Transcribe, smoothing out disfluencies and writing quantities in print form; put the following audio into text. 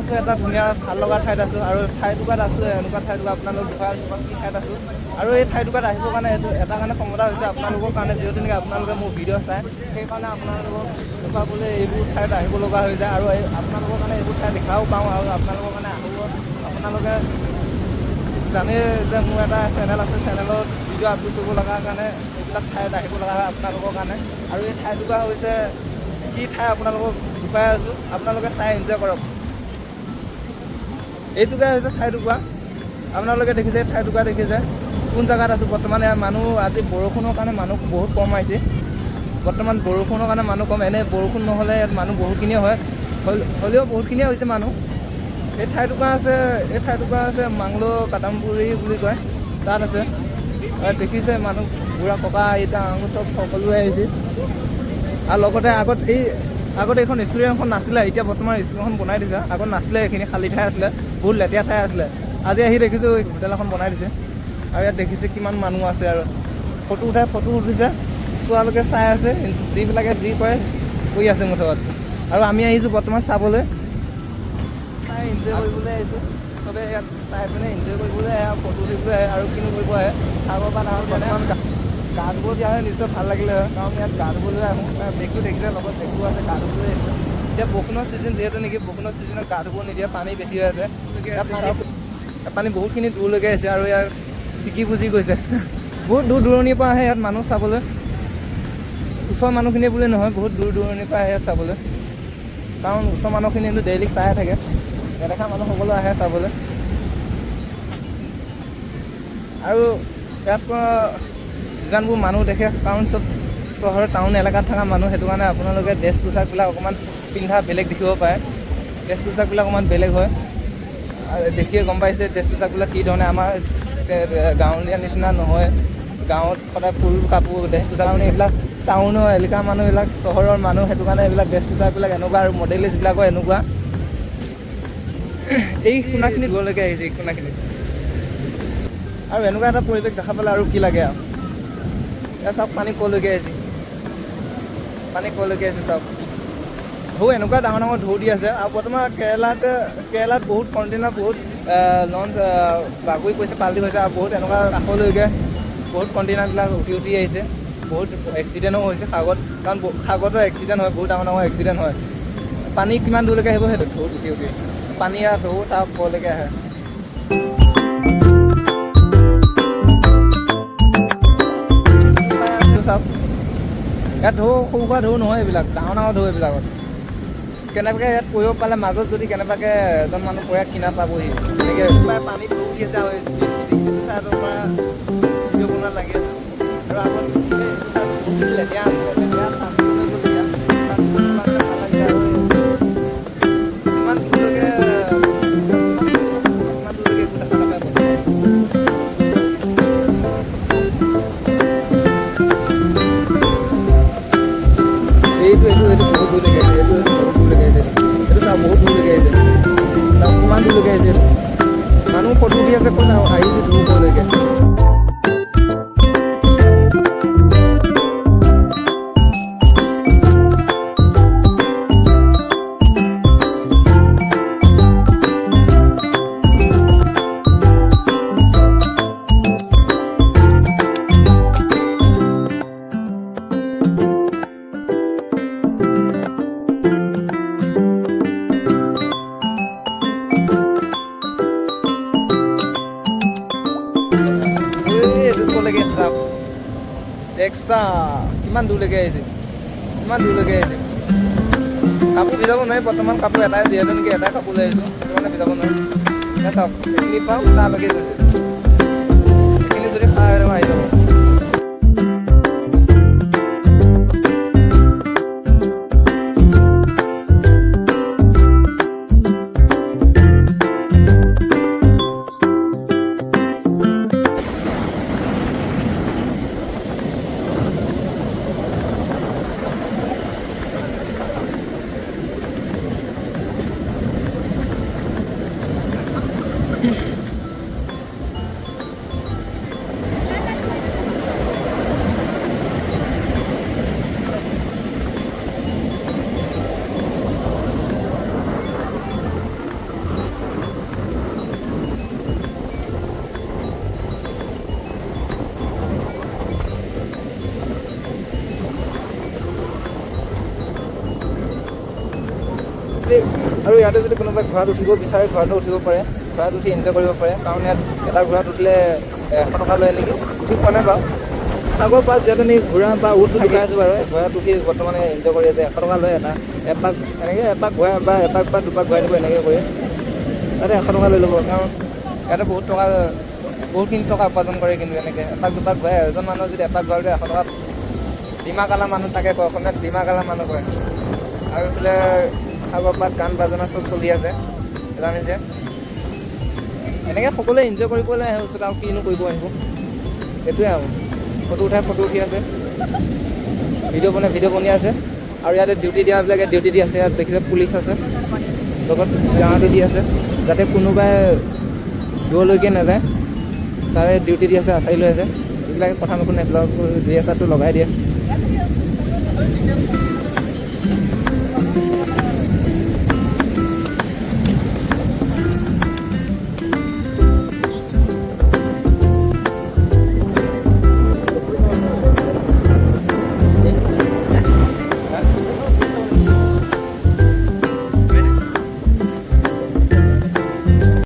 আছোঁ এটা ধুনীয়া ভাল লগা ঠাইত আছোঁ আৰু ঠাইটুকুৰাত আছোঁ, এনেকুৱা ঠাইটুকুৰা আপোনালোক দেখুৱাই আছোঁ কি ঠাইত আছোঁ। আৰু এই ঠাইটুকুৰাত আহিবৰ কাৰণে এইটো এটা কাৰণে ক্ষমতা হৈছে আপোনালোকৰ কাৰণে, যিহেতু নেকি আপোনালোকে মোৰ ভিডিঅ' চায়, সেইকাৰণে আপোনালোকক দেখুৱাবলৈ এইবোৰ ঠাইত আহিব লগা হৈ যায়। আৰু এই আপোনালোকৰ কাৰণে এইবোৰ ঠাই দেখাও পাওঁ আৰু আপোনালোকৰ কাৰণে আহিব। আপোনালোকে জানেই যে মোৰ এটা চেনেল আছে, চেনেলত ভিডিঅ' আপলোড কৰিব লগাৰ কাৰণে এইবিলাক ঠাইত আহিব লগা হয় আপোনালোকৰ কাৰণে। আৰু এই ঠাইটুকুৰা হৈছে কি ঠাই আপোনালোকক দেখুৱাই আছোঁ, আপোনালোকে চাই এনজয় কৰক। এইটুকুৰাই হৈছে ঠাইটুকুৰা, আপোনালোকে দেখিছে ঠাইটুকুৰা দেখিছে কোন জেগাত আছোঁ বৰ্তমান। ইয়াত মানুহ আজি বৰষুণৰ কাৰণে মানুহ বহুত কম আহিছে, বৰ্তমান বৰষুণৰ কাৰণে মানুহ কম। এনেই বৰষুণ নহ'লে ইয়াত মানুহ বহুতখিনিয়ে হয়, হ'লেও বহুতখিনিয়ে হৈছে মানুহ। এই ঠাইটুকুৰা আছে, এই ঠাইটুকুৰা আছে মাংলো কাটামপুৰি বুলি কয়, তাত আছে। দেখিছে মানুহ বুঢ়া ককা আইতা আঙুৰ চব সকলোৱে আহিছে। আৰু লগতে আগত এই আগতে এইখন ৰেষ্টুৰেণ্টখন নাছিলে, এতিয়া বৰ্তমান ৰেষ্টুৰেণ্টখন বনাই দিছে। আগত নাছিলে, এইখিনি খালী ঠাই আছিলে, বহুত লেতেৰা ঠাই আছিলে। আজি আহি দেখিছোঁ হোটেল এখন বনাই দিছে। আৰু ইয়াত দেখিছে কিমান মানুহ আছে আৰু ফটো উঠাই ফটো উঠিছে, চোৱালৈকে চাই আছে, যিবিলাকে যি কৰে কৰি আছে মুঠত। আৰু আমি আহিছোঁ বৰ্তমান চাবলৈ, চাই এনজয় কৰিবলৈ আহিছোঁ। চবে ইয়াত চাই পিনে এনজয় কৰিবলৈ আহে আৰু ফটো উঠিবলৈ আহে আৰু কিনো কৰিব আহে। সাগৰ পাত আৰু বৰ্তমান গা ধুব দিয়া হয় নিশ্চয় ভাল লাগিলে হয়, কাৰণ ইয়াত গা ধুবলৈ আহোঁ। বেগটো দেখিছে, লগত বেগটো আছে, গা ধুবলৈ আহিছোঁ। এতিয়া বৰষুণৰ ছিজন যিহেতু নেকি, বৰষুণৰ ছিজনত গা ধুব নিদিয়ে, পানী বেছি হৈ আছে। পানী বহুতখিনি দূৰলৈকে আহিছে আৰু ইয়াৰ টিকি বুজি গৈছে। বহুত দূৰ দূৰণিৰ পৰা আহে ইয়াত মানুহ চাবলৈ, ওচৰৰ মানুহখিনিয়ে বুলি নহয়, বহুত দূৰ দূৰণিৰ পৰা আহে ইয়াত চাবলৈ। কাৰণ ওচৰৰ মানুহখিনিয়েতো ডেইলি চাই থাকে, নেদেখা মানুহ সকলো আহে চাবলৈ। আৰু ইয়াত যিমানবোৰ মানুহ দেখে, কাৰণ চব চহৰৰ টাউন এলেকাত থকা মানুহ, সেইটো কাৰণে আপোনালোকে ড্ৰেছ পোছাকবিলাক অকণমান পিন্ধা বেলেগ দেখিব পাৰে। ড্ৰেছ পোছাকবিলাক অকণমান বেলেগ হয়, দেখিয়ে গম পাইছে ড্ৰেছ পোছাকবিলাক কি ধৰণে। আমাৰ গাঁৱলীয়া নিচিনা নহয়, গাঁৱত সদায় ফুল কাপোৰ ড্ৰেছ পোছাক, মানে এইবিলাক টাউনৰ এলেকাৰ মানুহবিলাক চহৰৰ মানুহ, সেইটো কাৰণে এইবিলাক ড্ৰেছ পোছাকবিলাক এনেকুৱা আৰু মডেলিষ্টবিলাকো এনেকুৱা। এই কোনাখিনি দূৰলৈকে আহিছে, এই কোনাখিনি। আৰু এনেকুৱা এটা পৰিৱেশ দেখা পালে আৰু কি লাগে আৰু। এয়া চাওক পানী ক'লৈকে আহিছে, পানী ক'লৈকে আহিছে চাওক। ঢৌ এনেকুৱা ডাঙৰ ডাঙৰ ঢৌ দি আছে। আৰু বৰ্তমান কেৰেলাত বহুত কণ্টেইনাৰ বহুত লঞ্চ বাগৰি পৰিছে, পাল্টি হৈছে। আৰু বহুত এনেকুৱা কাষলৈকে বহুত কণ্টেইনাৰবিলাক উঠি উঠি আহিছে। বহুত এক্সিডেণ্টো হৈছে সাগৰত, কাৰণ সাগৰতো এক্সিডেণ্ট হয়, বহুত ডাঙৰ ডাঙৰ এক্সিডেণ্ট হয়। পানী কিমান দূৰলৈকে আহিব সেইটো ঢৌ উঠি উঠি পানী আৰু ঢৌ চাওক ক'লৈকে আহে। চাওক ইয়াত ঢৌ সৰু সুৰা ঢৌ নহয়, এইবিলাক ডাঙৰ ডাঙৰ ঢৌ। এইবিলাকত কেনেবাকৈ ইয়াত পৰিব পালে, মাজত যদি কেনেবাকৈ এজন মানুহ পৰে কিনাৰ পাবহি। তেনেকৈ পানী ঢৌ উঠি আছে আৰু এইটো চাইডৰ পৰা ভিডিঅ' বনোৱা লাগি আছে। আৰু আগত এইটো চাইডত বহুত লেতেৰা আছিলে, লেতেৰা ভাল লাগিছে। আৰু যিমান দূৰলৈকে সিমান দূৰলৈকে একো দেখা নাপায়। এইটো এইটো এইটো বহুত দূৰলৈকে আহিছে, এইটো এইটো বহুত দূৰলৈকে আহিছে, এইটো চাওক বহুত দূৰলৈকে আহিছে, চাওক কিমান দূৰলৈকে আহিছে। মানুহ ফটো দি আছে, ক'ত আহিছে দূৰ ক'লৈকে। দেখছা কিমান দূৰলৈকে আহিছে, কিমান দূৰলৈকে আহিছে। কাপোৰ ভিজাব নোৱাৰি বৰ্তমান, কাপোৰ এটাই যিহেতু নেকি এটাই কাপোৰ লৈ আহিছোঁ, সেইটো কাৰণে ভিজাব নোৱাৰি। এতিয়া চাওক এইখিনি পাওঁ তালৈকে গৈছে, এইখিনি যদি খাই আহি যাব। ইয়াতে যদি কোনোবাই ঘোঁৰাত উঠিব বিচাৰে, ঘোঁৰাতো উঠিব পাৰে, ঘোঁৰাত উঠি এনজয় কৰিব পাৰে। কাৰণ ইয়াত এটা ঘোঁৰাত উঠিলে 100 টকা লয় নেকি, উঠি পোৱা নাই বাৰু। আগৰ পৰা যিহেতু নেকি ঘোঁৰা বা উটটো দেখাই আছোঁ বাৰু, ঘোঁৰাত উঠি বৰ্তমানে এনজয় কৰি আছে। 100 টকা লয় এটা, এপাক এনেকৈ এপাক ঘূৰাই বা এপাক বা দুপাক ঘূৰাই দিব, এনেকৈ কৰি তাতে 100 টকা লৈ ল'ব। কাৰণ ইয়াতে বহুত টকা, বহুতখিনি টকা উপাৰ্জন কৰে। কিন্তু এনেকৈ এপাক দুপাক ঘূৰাই, এজন মানুহ যদি এপাক ঘূৰাই 100 টকা। দিমাগ আলা মানুহ তাকে কয়, অসমীয়াত দিমাগ আলা মানুহ কয়। আৰু এইফালে সাগৰ পাত, গান বাজনা চব চলি আছে, জানিছে। এনেকৈ সকলোৱে এনজয় কৰিবলৈ আহে ওচৰত, আৰু কিনো কৰিব আহিব? সেইটোৱে আৰু ফটো উঠাই ফটো উঠি আছে, ভিডিঅ' বনাই ভিডিঅ' বনি আছে। আৰু ইয়াতে ডিউটি দিয়াবিলাকে ডিউটি দি আছে। ইয়াত দেখিছে পুলিচ আছে, লগত গাঁৱতো দি আছে, যাতে কোনোবাই দূৰলৈকে নাযায়, তাৰে ডিউটি দি আছে, আচাৰি লৈ আছে। যিবিলাকে কথা নুশুনে, সেইবিলাক ডি এছ আৰটো লগাই দিয়ে।